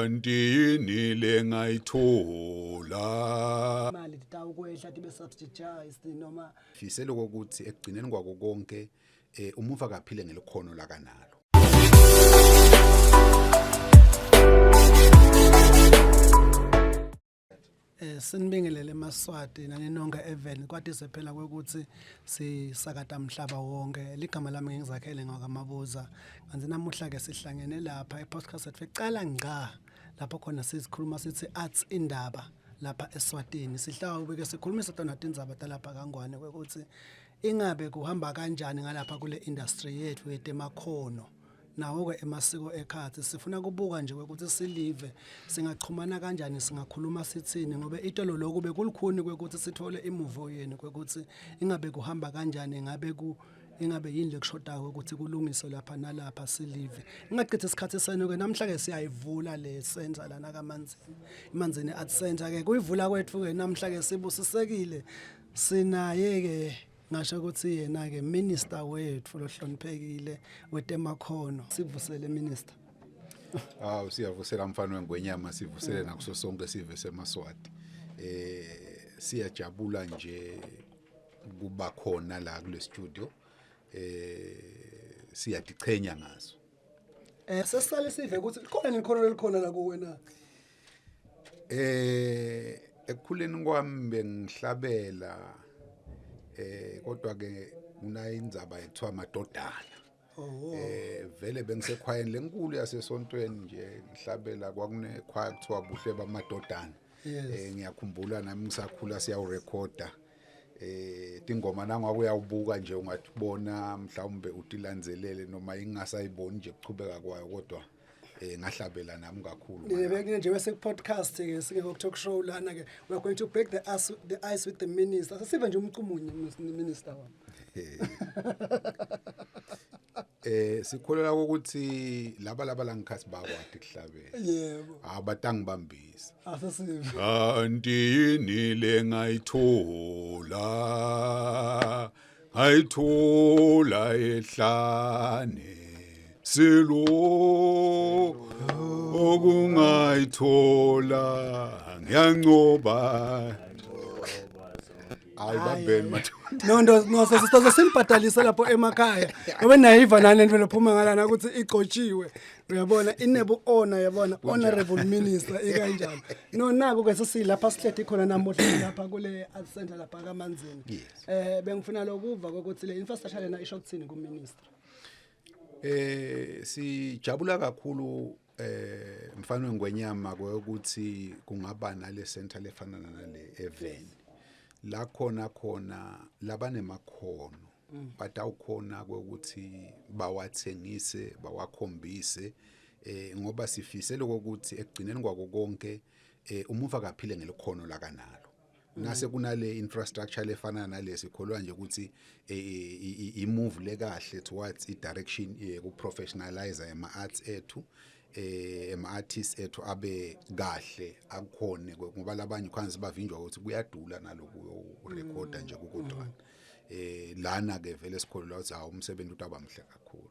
Kanti yini lengayithola? Imali titawukwehla tibe subsidized noma Fisele ukuthi ekugcineni kwako konke eh umuva kaphile ngelikhono lakanalo. Eh sinibingelele emaSwati naninonke even kwatise phela kwekuthi sisakata mhlaba wonke ligama lami ngingizakhele ngakamabuza kanti namuhla ke sihlangene lapha e-podcast ethu ecala ngqa lapho khona sizikhuluma sithi arts indaba lapha eSwatini sihlala ubeke sikhulumisa tona tindzaba talapha kaNgwane kwekuthi ingabe kuhamba kanjani ngalapha kule industry yethu yetemakhono nawo-ke emasiko ekhathi sifuna kubuka nje ukuthi silive singachumana kanjani singakhuluma sithini ngoba itolo lokhu bekulukhuni kwekuthi sithole imuvo yenu kwekuthi ingabe kuhamba kanjani ngabe ku ingabe yini lekushodayo ukuthi kulungiswe lapha nalapha silive ingachithi isikhathi senu-ke namhla-ke siyayivula le center lana kamanzini imanzini art center-ke kuyivula kwethu-ke namhla-ke sibusisekile sinaye-ke ngasho ukuthi yena-ke minister wethu lohloniphekile wetemakhono sikuvusele minister Hawu siyavusela mfana wengwenyama sivusele nakuso sonke sive semaswati. Eh siyajabula nje kuba khona la kule studio. Eh siyadichenya ngaso. Eh sesisale sive ukuthi likhona nikhono lelikhona la kuwe na. Eh ekukhuleni kwami bengihlabela eh kodwa ke kunayo indzaba ekuthiwa amadodana. Oh. Eh vele bengisekhwayeni lenkulu yasesontweni nje ngihlabela kwakunekhwaya kuthiwa buhle bamadodana. Eh ngiyakhumbula nami ngisakhula siyawurekhoda. Eh tingoma nangwa uyawubuka nje ungathibona mhlawumbe utilandzelele noma ingasayiboni nje kuchubeka kwayo kodwa eh ngahlabela nami kakhulu. Nibeke nje bese podcast ke sike ku talk show lana ke we are going to break the ice the ice with the minister. Sesive nje umcumunye minister wami. Eh sikholelwa ukuthi laba laba la ngikhathi bakwadi kuhlabela. Yebo. Abatangibambisa. Asesive. Kanti yini lengayithola? Ngayithola ehlane. Silo okungayithola ngiyancoba. Hayi bambeni madoda. No no no sesizoze simbhadalise lapho emakhaya. Ngoba nayiva nani lento lephuma ngalana ukuthi igcotshiwe. Uyabona inebu honor yabona honorable minister ikanjalo. No naku ke sesilapha sihlethe khona namuhla lapha kule art center lapha kaManzini. Yes. Eh bengifuna lokuva ukuthi le infrastructure lena isho ukuthini ku minister. Eh sijabula kakhulu eh mfana wengwenyama ukuthi kungaba nale center lefana nale even la khona khona labanemakhono batawukhona ukuthi bawathengise bawakhombise eh ngoba sifise lokuthi ekugcineni kwako konke eh umuva kaphile ngelikhono lakanalo nase kunale infrastructure lefana nalesi kholwa nje ukuthi i move lekahle towards i direction ku professionalize ama arts ethu eh ama artists ethu abe kahle akukhone ngoba labanye khona sibavinjwa ukuthi kuyadula naloku urecorda nje kukodwana eh lana ke vele sikholelwa ukuthi hawu umsebenzi utaba mhle kakhulu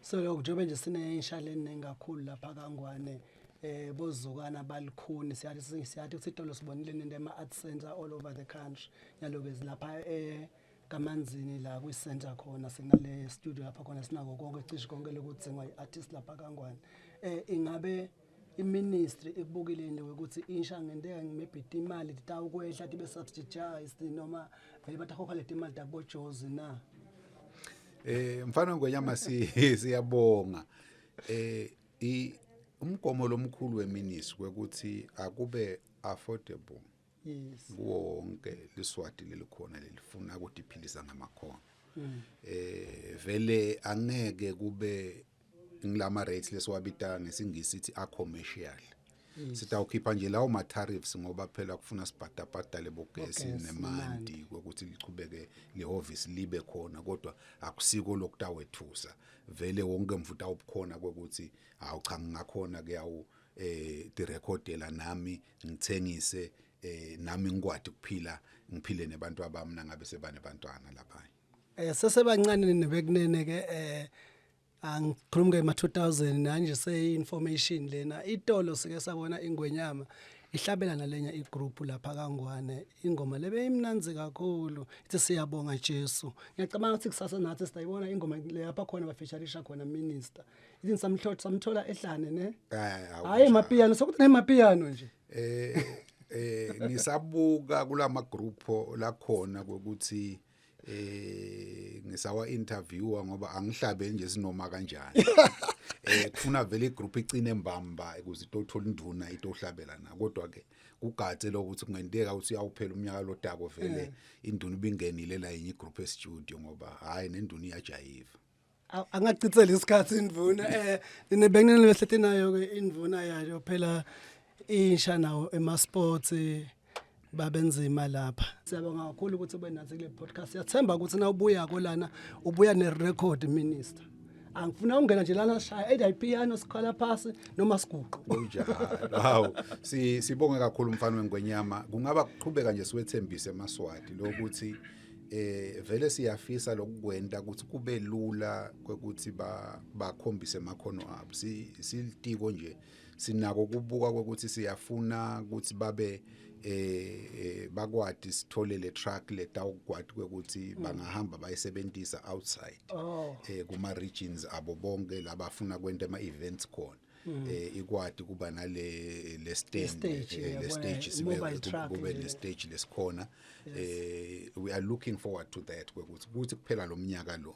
So lokho njengoba nje sinensha leningi kakhulu lapha kaNgwane eh bozukana balikhuni siyathi siyathi ukuthi itolo sibonile nento ema art center all over the country nyaloke zilapha eh kamanzini la kwi center khona sinale studio lapha khona sinako konke cishe konke lokudzingwa i-artist lapha kaNgwane eh ingabe iministry ikubukile yini ukuthi insha ngenteka maybe imali titawukwehla tibe subsidized noma vele batakhokha leti mali tabojozi na Eh mfana ngwenyama si siyabonga. Eh i umgomo lomkhulu weministry ukuthi akube affordable yes kuwo wonke liswati lelikhona lelifuna ukudiphilisa ngamakhono. Eh vele angeke kube ngilama rates lesiwabita ngesingisi ithi a commercial. Sitawukhipha nje lawo ma tariffs ngoba phela kufuna sibhadabhadale bogesi Bogesi, nemanti ukuthi lichubeke lehhovisi libe khona kodwa akusiko lokutawethusa vele wonke mfuta ubukhona kwekuthi hawu cha ngingakhona kuyawu eh direkhodela nami ngithengise eh nami ngikwadi ukuphila ngiphile nebantu abami nangabe sebanebantwana lapha eh sesebancane nebekunene ke eh Angikhulumi ke ma 2000 nanje sey information lena. Itolo sike sabona ingwenyama ihlabela nalenya igroup lapha kaNgwane. Ingoma lebe imnanzi kakhulu. Ithi siyabonga Jesu. Ngiyacabanga ukuthi kusasa nathi sitayibona ingoma le lapha khona bafeaturisha khona minister. Ithi samhlotha samthola ehlane ne. Hayi mapiano sokuthi nemapiano nje. Eh eh ngisabuka kulama group lakhona ukuthi eh ngisawa interviewer ngoba angihlabe nje sinoma kanjani eh kufuna vele igroup icine mbamba ukuze itothola induna itohlabela na kodwa ke kugadze lokuthi kungenteka ukuthi uyawuphela umnyaka lodako vele eh. induna ibingenile la yenye igroup estudio ngoba hayi nenduna iyajayiva Angachithela isikhathi indvuna eh nine benginele behlete nayo ke indvuna yayo phela insha nawo ema sports babenzima lapha. Siyabonga kakhulu ukuthi ube nathi kule podcast. Siyathemba ukuthi na ubuya kolana ubuya ne record minister. Angifuna ungena nje lana sishaya either ipiano sikhala phasi noma siguqo. Kunjalo. Hawu, si sibonge kakhulu mfana wengwenyama. Kungaba kuqhubeka nje siwethembise emaSwati lokuthi eh vele siyafisa lokukwenta ukuthi kube lula kwekuthi ba bakhombise amakhono abo. Si silitiko nje sinako kubuka ukuthi siyafuna ukuthi babe eh, eh bakwati sithole le truck letawukwati ukuthi bangahamba bayisebenzisa outside oh. eh kuma regions abo bonke labafuna kwenta ama events khona mm. eh ikwati kuba nale le stand eh, le stage sibe kube ne stage lesikhona eh we are looking forward to that ukuthi kuthi kuphela lo mnyaka lo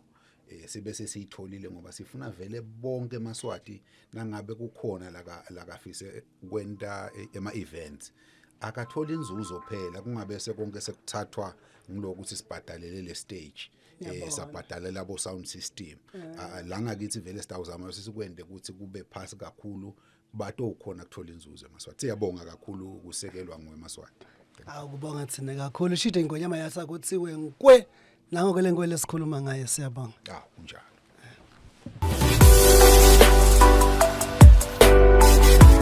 eh sibe sesiyitholile ngoba sifuna vele bonke emaswati nangabe kukhona la lakafise kwenta eh, ema events akathola inzuzo phela kungabe sekonke sekuthathwa ngilokuthi sibhadalele le stage eh sabhadalela bo sound system eh. la ngakithi vele sitawuzama sisikwende ukuthi kube phasi kakhulu bato ukhona kuthola inzuzo emaswati siyabonga kakhulu ukusekelwa ngwemaswati Awukubonga thina kakhulu shide ingonyama yasa kuthiwe nkwe nango ke lenkwe lesikhuluma ngaye siyabonga Ah kunjalo.